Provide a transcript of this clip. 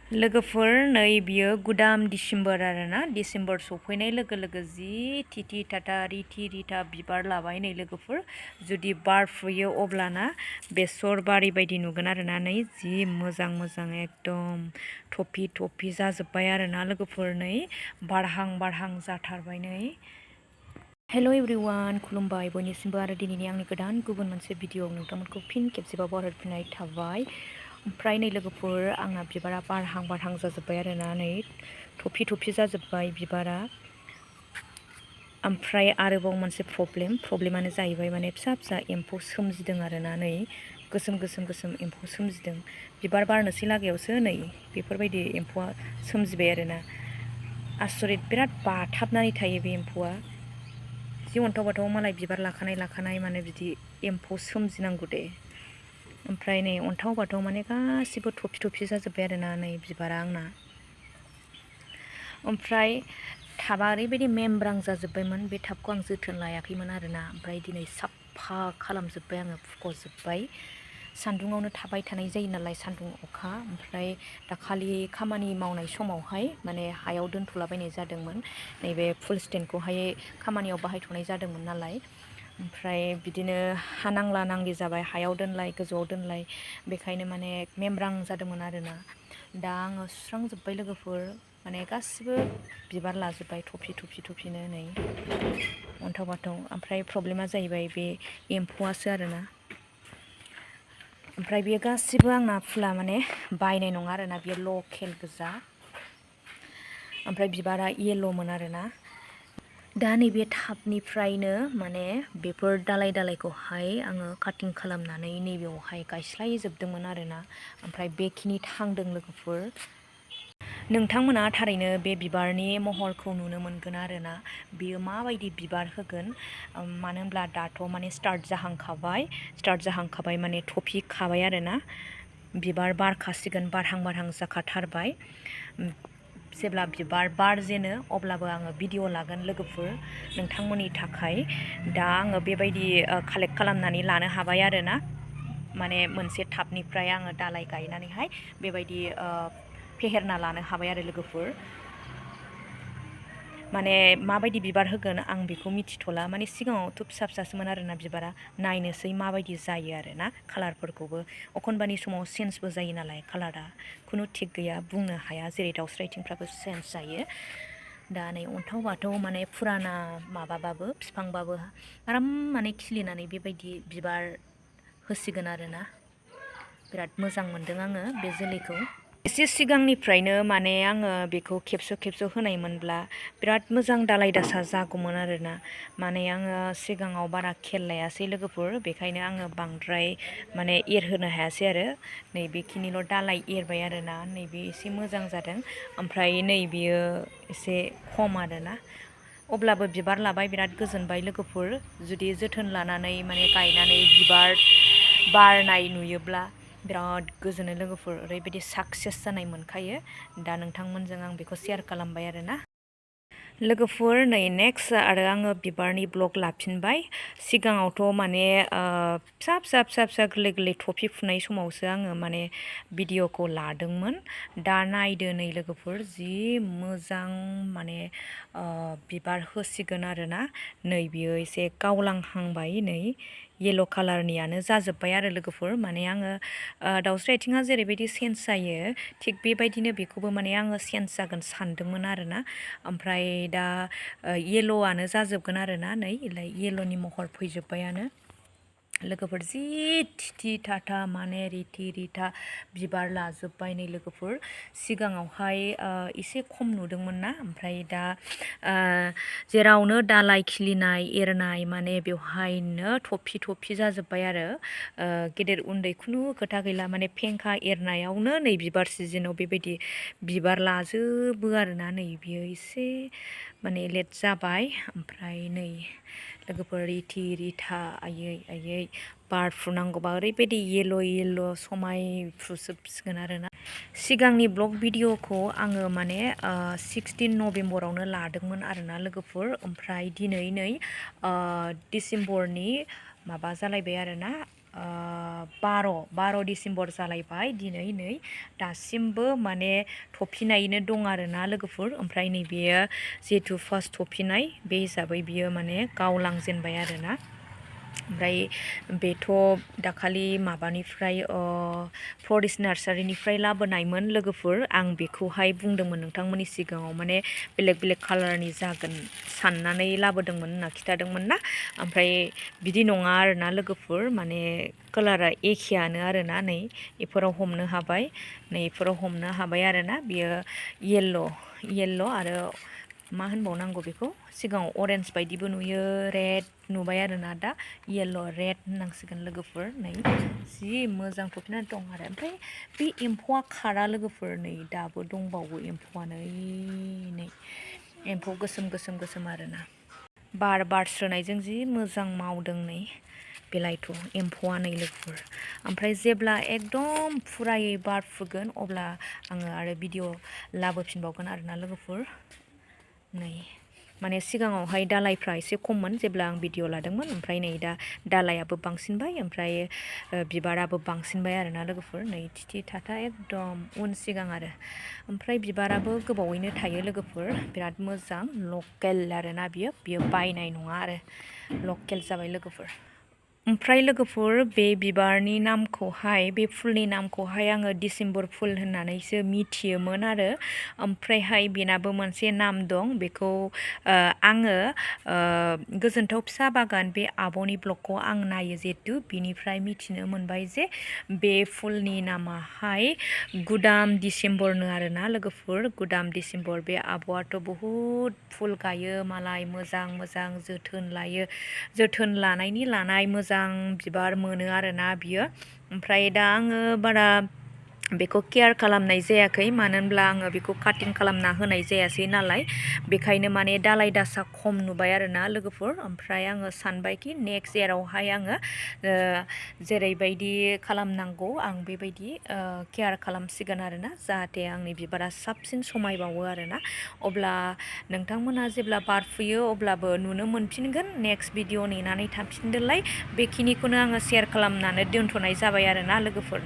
लोगोफोर नै बियो गुदाम डिसेम्बर आरोना डिसेम्बर सफैनाय लोगो लोगो जि थिथि थाथा रिथि रिथा बिबार लाबाय नै लोगोफोर जुदि बारफुयो अब्लाना बेसर बारि बायदि नुगोन आरोना नै जि मोजां मोजां एकदम थफि थफि जाजोब्बाय आरोना लोगोफोर नै बारहां जाथारबाय नै हेल' एभ्रिवान खुलुमबाय बयनिसिमबो आरो दिनैनि आंनि गोदान गुबुन मोनसे भिडिअ नोंथांमोनखौ फिन खेबसेबाव बरायफिननाय थाबाय ओमफ्राय नै लोगोफोर आंना बिबारा बारहां जाजोब्बाय आरोना नै थफि जाजोब्बाय बिबारा ओमफ्राय आरोबाव मोनसे प्रब्लेमानो जाहैबाय माने फिसा एम्फौ सोमजिदों आरोना नै गोसोम एम्फौ सोमजिदों बिबार बारनोसै लागायावसो नै बेफोरबायदि एम्फौआ सोमजिबाय आरोना आसरित बिराद बाथाबनानै थायो बे एम्फौआ जि अन्थाव मालाय बिबार लाखानाय माने बिदि एम्फौ सोमजिनांगौ दे ओमफ्राय नै अन्थाव बाथाव माने गासिबो थफि जाजोब्बाय आरोना नै बिबारा आंना ओमफ्राय टाबा ओरैबायदि मेमब्रां जाजोब्बायमोन बे टाबखौ आं जोथोन लायाखैमोन आरोना ओमफ्राय दिनै साफा खालामजोब्बाय आङो फुख'जोब्बाय सान्दुङावनो थाबाय थानाय जायो नालाय सान्दुं अखा ओमफ्राय दाखालि खामानि मावनाय समावहाय माने हायाव दोनथ'लाबायनाय जादोंमोन नैबे फुल स्टेन्डखौहाय खामानियाव बाहायथ'नाय जादोंमोन नालाय ओमफ्राय बिदिनो हा नांला नांलि जाबाय हायाव दोनलाय गोजौआव दोनलाय बेखायनो माने मेमब्रां जादोंमोन आरोना दा आङो सुस्रांजोब्बाय लोगोफोर माने गासिबो बिबार लाजोब्बाय थफिनो नै अन्थाव बाथाव ओमफ्राय प्रब्लेमा जाहैबाय बे एम्फौआसो आरोना ओमफ्राय बेयो गासिबो आंना फुला माने बायनाय नङा आरोना बेयो लकेल गोजा ओमफ्राय बिबारा येल'मोन आरोना दा नैबे टाबनिफ्रायनो माने बेफोर दालायखौहाय आङो काटिं खालामनानै नैबेयावहाय गायस्लायजोबदोंमोन आरोना ओमफ्राय बेखिनि थांदों लोगोफोर नोंथांमोना थारैनो बे बिबारनि महरखौ नुनो मोनगोन आरोना बेयो माबायदि बिबार होगोन मानो होनब्ला दाथ' माने स्टार्ट जाहांखाबाय माने थफि खाबाय आरोना बिबार बारखासिगोन बारहां जाखाथारबाय जेब्ला बिबार बारजेनो अब्लाबो आङो भिडिअ लागोन लोगोफोर नोंथांमोननि थाखाय दा आङो बेबायदि कालेक्ट खालामनानै लानो हाबाय आरोना माने मोनसे टाबनिफ्राय आङो दालाय गायनानैहाय बेबायदि फेहेरना लानो हाबाय आरो लोगोफोर माने माबायदि बिबार होगोन आं बेखौ मिथिथ'ला माने सिगाङावथ' फिसासोमोन आरोना बिबारा नायनोसै माबायदि जायो आरोना कालारफोरखौबो एखनबानि समाव चेन्जबो जायो नालाय कालारा खुनु थिग गैया बुंनो हाया जेरै दाउस्रि आथिंफ्राबो चेन्ज जायो दा नै अन्थाव बाथाव माने फुराना माबाबाबो बिफांबाबो आराम माने खिलिनानै बेबायदि बिबार होसिगोन आरोना बिराद मोजां मोनदों आङो बे जोलैखौ एसे सिगांनिफ्रायनो माने आङो बेखौ खेबस' होनायमोनब्ला बिराद मोजां दालाय दासा जागौमोन आरोना माने आङो सिगाङाव बारा खेल लायासै लोगोफोर बेखायनो आङो बांद्राय माने एरहोनो हायासै आरो नैबेखिनिल' दालाय एरबाय आरोना नैबे एसे मोजां जादों ओमफ्राय नैबेयो एसे खम आरोना अब्लाबो बिबार लाबाय बिराद गोजोनबाय लोगोफोर जुदि जोथोन लानानै माने गायनानै बिबार बारनाय नुयोब्ला बिराद गोजोनो लोगोफोर ओरैबायदि साक्सेस जानाय मोनखायो दा नोंथांमोनजों आं बेखौ शेयार खालामबाय आरोना लोगोफोर नै नेक्स्ट आरो आङो बिबारनि ब्लग लाफिनबाय सिगाङावथ' माने फिसा गोरलै थफि फुनाय समावसो आङो माने भिडिअखौ लादोंमोन दा नायदो नै लोगोफोर जि मोजां माने बिबार होसिगोन आरोना नै बियो एसे गावलांहांबाय नै येल' कालारनियानो जाजोब्बाय आरो लोगोफोर माने आङो दाउस्रि आथिङा जेरैबायदि चेन्ज जायो थिग बेबायदिनो बेखौबो माने आङो चेन्ज जागोन सानदोंमोन आरोना ओमफ्राय दा येल'आनो जाजोबगोन आरोना नै येल'नि महर फैजोब्बायानो लोगोफोर जि थिथि थाथा माने रिथि रिथा बिबार लाजोब्बाय नै लोगोफोर सिगाङावहाय एसे खम नुदोंमोन ना ओमफ्राय दा जेरावनो दालाय खिलिनाय एरनाय माने बेवहायनो थफि जाजोब्बाय आरो गेदेर उन्दै खुनु खोथा गैला माने फेंखा एरनायावनो नै बिबार सिजोनाव बेबायदि बिबार लाजोबो आरोना नै बियो एसे माने लेट जाबाय ओमफ्राय नै लोगोफोर रिथि रिथा आयै बारफुनांगौबा ओरैबायदि येल' समायफ्रुजोबसिगोन आरोना सिगांनि ब्लग भिडिअखौ आङो माने 16 नभेम्बरावनो लादोंमोन आरोना लोगोफोर ओमफ्राय दिनै नै डिसेम्बरनि माबा जालायबाय आरोना 12 डिसेम्बर जालायबाय दिनै नै दासिमबो माने थफिनायैनो दं आरोना लोगोफोर। ओमफ्राय नैबेयो जिहेथु फार्स्ट थफिनाय बे हिसाबै बियो माने गावलांजेनबाय आरोना। ओमफ्राय बेथ' दाखालि माबानिफ्राय फ्लरिस नार्सारिनिफ्राय लाबोनायमोन लोगोफोर। आं बेखौहाय बुंदोंमोन नोंथांमोननि सिगाङाव माने बेलेग बेलेग कालारनि जागोन साननानै लाबोदोंमोन होनना खिथादोंमोन ना। ओमफ्राय बिदि नङा आरोना लोगोफोर, माने कालारा एखेयानो आरोना। नै बेफोराव हमनो हाबाय, नै बेफोराव हमनो हाबाय आरोना। बियो येल्ल' आरो मा होनबावनांगौ बेखौ, सिगाङाव अरेन्ज बायदिबो नुयो, रेड नुबाय आरोना, दा येल्ल' रेड होननांसिगोन लोगोफोर। नै जि मोजां थफिनानै दं आरो। ओमफ्राय बे एम्फौआ खारा लोगोफोर, नै दाबो दंबावो एम्फौआनो, नै एम्फौ गोसोम आरोना। बार बारस्रोनायजों जि मोजां मावदों नै बेलायथ' एम्फौआ नै लोगोफोर। ओमफ्राय जेब्ला एकदम फुरायै बारफुगोन अब्ला आङो आरो भिडिअ लाबोफिनबावगोन आरोना लोगोफोर। नै माने सिगाङावहाय दालायफ्रा एसे खममोन जेब्ला आं भिडिअ लादोंमोन, ओमफ्राय नै दा दालायाबो बांसिनबाय, ओमफ्राय बिबाराबो बांसिनबाय आरोना लोगोफोर। नै थिथि थाथा एकदम उन सिगां आरो। ओमफ्राय बिबाराबो गोबावैनो थायो लोगोफोर, बिराद मोजां लकेल आरोना बियो बायनाय नङा आरो, लकेल जाबाय लोगोफोर। ओमफ्राय लोगोफोर बे बिबारनि नामखौहाय, बे फुलनि नामखौहाय आङो डिसेम्बर फुल होननानैसो मिथियोमोन आरो। ओमफ्रायहाय बेनाबो मोनसे नाम दं, बेखौ आङो गोजोनथाव फिसा बागान बे आब'नि ब्लगखौ आं नायो जिहेतु, बिनिफ्राय मिथिनो मोनबाय जे बे फुलनि नामाहाय गुदाम डिसेम्बरनो आरोना लोगोफोर, गुदाम डिसेम्बर। बे आब'आथ' बहुद फुल गायो मालाय, मोजां जोथोन लायो, जोथोन लानाय मोजां बिबार मोनो आरोना बियो। ओमफ्राय दा आङो बारा बेखौ केयार खालामनाय जायाखै, मानो होनब्ला आङो बेखौ काटिं खालामना होनाय जायासै नालाय, बेखायनो माने दालाय दासा खम नुबाय आरोना लोगोफोर। ओमफ्राय आङो सानबायखि नेक्स्ट इयारावहाय आङो जेरैबायदि खालामनांगौ आं बेबायदि केयार खालामसिगोन आरोना, जाहाथे आंनि बिबारा साबसिन समायबावो आरोना। अब्ला नोंथांमोना जेब्ला बारफुयो अब्लाबो नुनो मोनफिनगोन। नेक्स्ट भिडिअ नेनानै थाफिनदोलाय। बेखिनिखौनो आङो शेयार खालामनानै दोनथ'नाय जाबाय आरोना लोगोफोर।